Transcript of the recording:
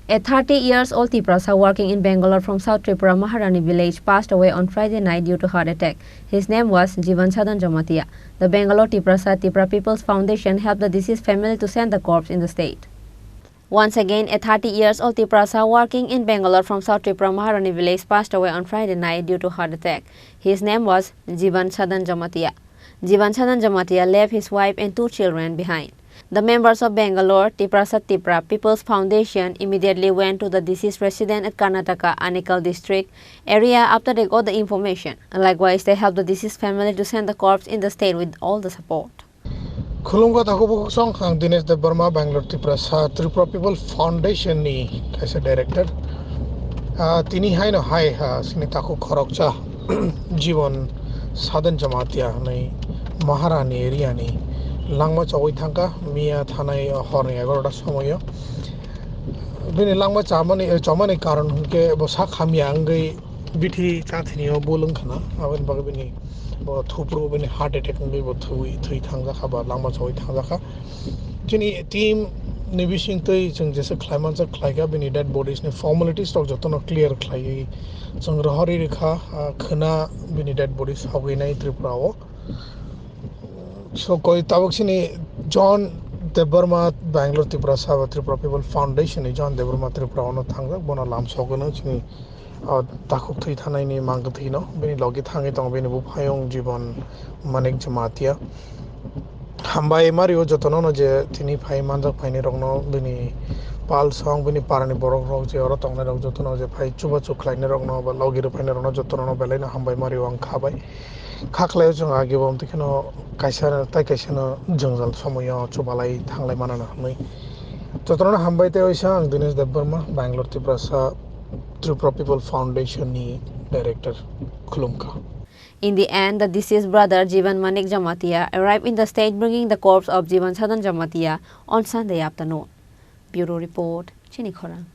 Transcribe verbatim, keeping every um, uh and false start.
A thirty years old Tiprasa working in Bangalore from South Tripura Maharani village passed away on Friday night due to heart attack. His name was Jivan Sadan Jamatia. The Bangalore Tiprasa Tipra People's Foundation helped the deceased family to send the corpse in the state. Once again, a thirty years old Tiprasa working in Bangalore from South Tripura Maharani village passed away on Friday night due to heart attack. His name was Jivan Sadan Jamatia. Jivan Sadan Jamatia left his wife and two children behind. The members of Bangalore Tiprasa Tipra People's Foundation immediately went to the deceased resident at Karnataka Anekal district area after they got the information. Likewise, they helped the deceased family to send the corpse in the state with all the support. Khulumkha takhuk bukhuk song, ang Dinesh Debbarma, Bangalore Tiprasa Tripura People Foundation ni kaisa director. Ah, tini haino hai, ah, sini takhuk khoroksa Jivan Sadan Jamatia hwnwi Maharani area ni langma chogwi thangkha miya thanai horni egaroh ta somoio. Bini langma chamani, eh, chomani karon hwnkhe bo sak hamya wngwi bithi chathini o bul wngkhana, aboni bagwi bini bo thupru bini heart attack wngwi bo thwi, thwi thangjak kha ba langma chogwi thangjak kha. Chini team ni bisingtwi chwng jesa khlai manjak khlai kha, bini dead bodies ni formalities rok jotono clear khlaiwi chwng rohorwi rwkha, ah, khwna bini dead bodies hogwi nai Tripura o. So koi tabuk sini John Debbarma, Bangalore Tiprasa ba Tripura People Foundation ni John Debbarma Tripura ono thangjak, bono lam sogwno chini, ah, takhuk thwi thanai ni mang kwthwi no bini logi thangwi tongo bini buphayung Jiban Manik Jamatia. Hambai mario jotono no je tini phai manjak phaini rokno bini pal song bini parani borok rok je oro tongnai rok jotono je phai chubachu khlainai rokno ba logi rwphainai rokno jotono no belai no hambai mario ang kha bai. Kha khlaio chwng age bo, amtwi kheno kaisa tai kaisa no jwngjal somoio chubalai thanglai manana hwnwi. Jotono hambai tei oisa ang Dinesh Debbarma, Bangalore Tiprasa Tripura People Foundation ni director, khulumkha. In the end, the deceased brother Jivan Manik Jamatia arrived in the state bringing the corpse of Jivan Sadan Jamatia on Sunday afternoon. Bureau report, Chini Khorang.